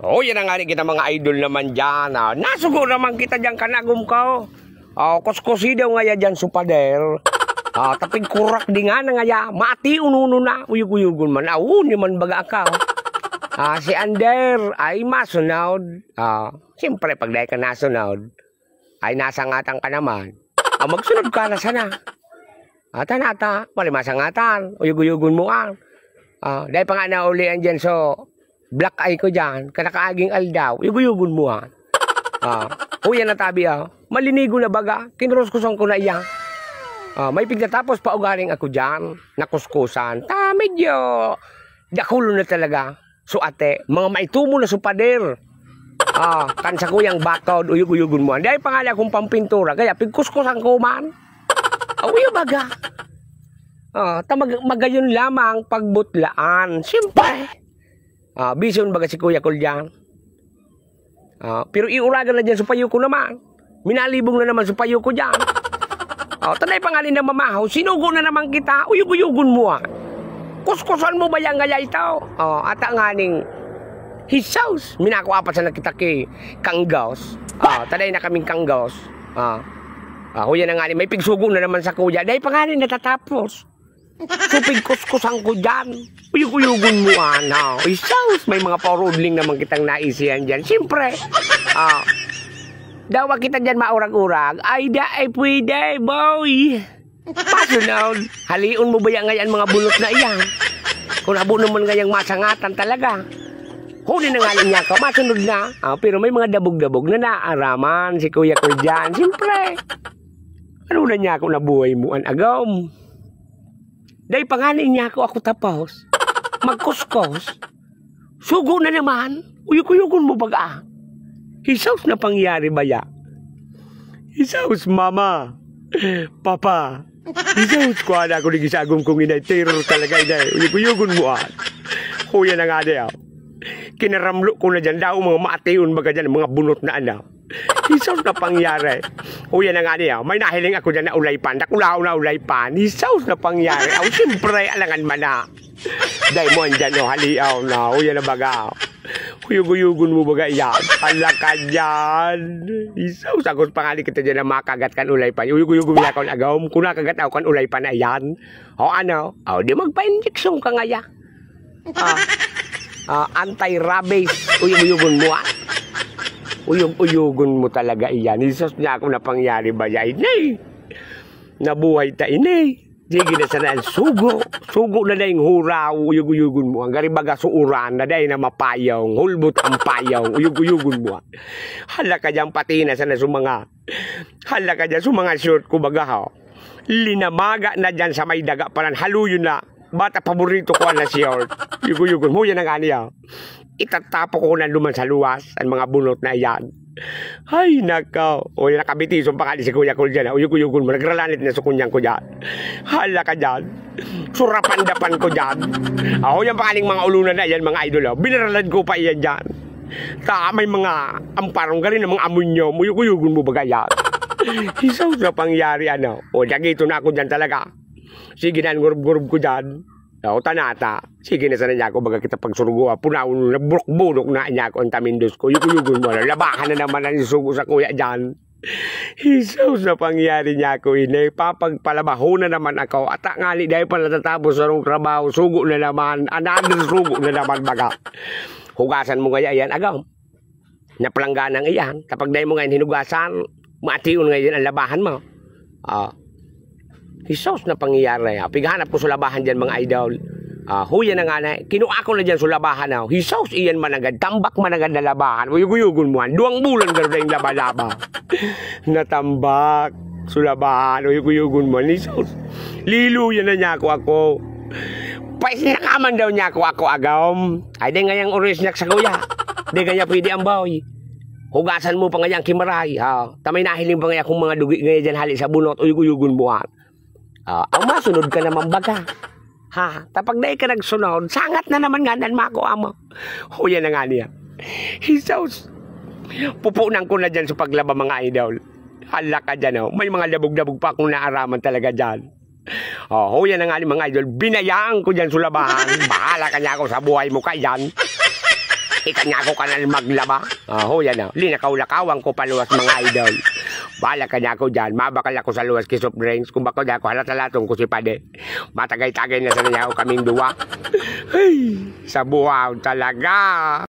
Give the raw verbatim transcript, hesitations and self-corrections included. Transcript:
Oh, yan na nga rin kita, mga idol naman dyan. Ah, nasugo naman kita dyan, kanagom ko. Oh, kuskusi daw ngaya dyan su pader. Ah, tapig kurak di nga na ngaya. Mati ununo na. Uyog-uyogon man. Awo ni man baga ka. Ah, si Ander ay masunod. Ah, siyempre, pag dahil ka nasunod, ay nasangatan ka naman. Ah, magsunod ka na sana. Ata na ata, pali masangatan. Uyog-uyogon mo an. Ah, dahil pa nga naulian dyan, so, black eye ko dyan, kanakaaging aldaw, uyog-uyogon mo an. Ah, uya na tabi ah, malinigo na baga, kinuruskusan ko na iya. Ah, may pigtatapos pa ugaling ako dyan, nakuskusan. Ta, medyo dakulo na talaga. So ate, mga maitumo na su pader. Ah, kan sa kuyang bakod, uyog-uyogon mo. Dahil pa nga akong pampintura, kaya pigkuskusan ko man. Ah, uya baga. Ah, ta mag- magayon lamang pagbutlaan. Siyempre. Ah, bison baga si Kuya Kul dyan. Ah, pero iuragan na dyan sa payo ko naman. Minalibong na naman sa payo ko dyan. Oh, tanay pa nga rin na mamahaw, sinugo na naman kita, uyog-uyogon mo ah. Kuskusan mo ba yan ngaya ito? Oh, ata nga ning hisaws, minako apat sa nakita ki kanggos. Ah, tanay na kaming kanggos. Ah, ah, huya na nga ni, may pigsugo na naman sa kuya. Dahil pa nga rin natatapos. Supig kuskusan ko dyan. Uyog-uyogon mo, ana. Isaws, may mga paurudling naman kitang naisihan dyan. Siyempre, ah, dawa kita dyan maurag-urag. Ay, da, ay pwede, boy. Pasunod, halion mo ba yan ngayon mga bunot na iyan? Kung abo naman ngayang masangatan talaga. Huli na nga niya ako, masunod na. Ah, pero may mga dabog-dabog na naaraman si Kuya ko dyan. Siyempre, ano na niya ako nabuhay mo, an agom? Dai pa ngani niya ako, ako tapos magkuskos. Sugo na naman. Uyog-uyogon mo baga. Hisaos na pangyari baya. Hisaos, mama. Papa. Hisaos ko ana ako digdi sa agom kong inay. Terror talaga, inay. Uyog-uyogon mo, ah. Kuya na nga, di, ah. Kinaramlo ko na dyan. Daw mga maation baga dyan, mga bunot na anak. Hisaos na pangyari. Uya na nga niya, may nahiling ako dyan na ulay pan. Dakulaw na ulay pan. Hisaos na pangyari. Aw, siyempre, alangan man na. Dai mo andyan, oh, haliaw na. Uya na baga. Uyog-uyogon mo baga yan. Hala ka dyan. Hisaos, agos pa nga ni kita dyan na makagat kan ulay pan. Uyog-uyogon mo yan kan agom. Kung nakagat ako kan ulay pan na yan. O ano? O, di magpa-injection ka ngaya. Ah, ah, anti-rabies. Uyog-uyogon mo, ah. Uyog-uyogon mo talaga iyan. Hisaos na ako na pangyari baya, inay. Nabuhay ta, inay. Sige na sana ang sugo. Sugo na daing huraw. Uyog-uyogon mo. Ang garibaga suuran na daing na mapayong. Hulbot ang payong. Uyog-uyogon mo, ah. Hala ka dyan, pati na sana sa mga, hala ka dyan, sa mga short ko baga, ha. Linamaga na dyan sa may daga palan. Haluyon na. Bata paborito ko na short. Uyog-uyogon mo, yan ang ani, ah. Itatapo ko na duman sa luwas, ang mga bunot na yan. Ay, nakaw. O, yan, nakabitison pa nga ni si Kuya Kul dyan, ah. Uyog-uyogon mo, nagralanit na sa kunyang ko dyan. Hala ka dyan. Surapan-dapan ko dyan. Aho, yan pa kaning mga ulunan na yan, mga idol, oh. Binaralan ko pa iyan dyan. Ta, may mga amparong galing na mga amonyo. Uyog-uyogon mo baga yan. Hisaos na pangyari, ano. O, dagito na ako dyan talaga. Sige na, ngurub-ngurub ko dyan. O, tanata. Sige na sana niya ako, baga kita pagsurugo, ah. Punaw, nagburok-burok na niya ako ang tamindos ko. Uyog-uyogon mo, labahan na naman ang sugo sa kuya dyan. Hisaos na pangyari niya ako, inay. Papagpalabaho na naman ako. Ata ngali, dahil pa natatapos sa rong trabaho, sugo na naman. Another sugo na naman, baga. Hugasan mo ngaya yan, agaw. Napalangganang iyan. Kapag dahil mo ngayon hinugasan, mation ngayon ang labahan mo. Ah. Hisaos na pangyayari. Ah, pighanap ko sa labahan dyan, mga idol. Ah, huya na nga na. Kinua ko na dyan sa labahan, ah. Hisaos iyan managad. Tambak managad na labahan. Uyog-uyogon mo, ah. Duwang bulan garo na yung laba-laba. Natambak. Sa labahan. Uyog-uyogon mo, ah. Hisaos. Liluya na niya ako, ako. Pais na ka man daw niya ako, ako agom. Ay, di ngayang oras niya sa kuya. Di kaya pwede ang bahoy. Hugasan mo pa ngayang kimaray. Ah, tamay nahiling pa ngaya akong mga dugi ngaya dyan hali sa bunot. Uyog-uyogon mo, ah. Ah, ang masunod ka naman baga. Ha, tapag dai ka nagsunod, sangat na naman nga nan mako amo. Huya na nga niya. Hisaos. Pupunan ko na dyan sa paglaba, mga idol. Hala ka dyan, oh. May mga dabog-dabog pa akong naaraman talaga dyan. Oh, huya na nga ni, mga idol. Binayaan ko dyan sa labahan. Bahala ka niya ako sa buhay mo, kaiyan. Ika niya ako kanal maglaba. Aho, yan na. Linakaw-lakawan ko paluwas, mga idol. Bahala ka niya ako dyan. Mabakal ako sa luwas ki soft drinks. Kung bako niya ako, halat-halaton ko si Pade. Matagay-tagay na sana niya ako kaming duwa. Ay, sa buhaw talaga.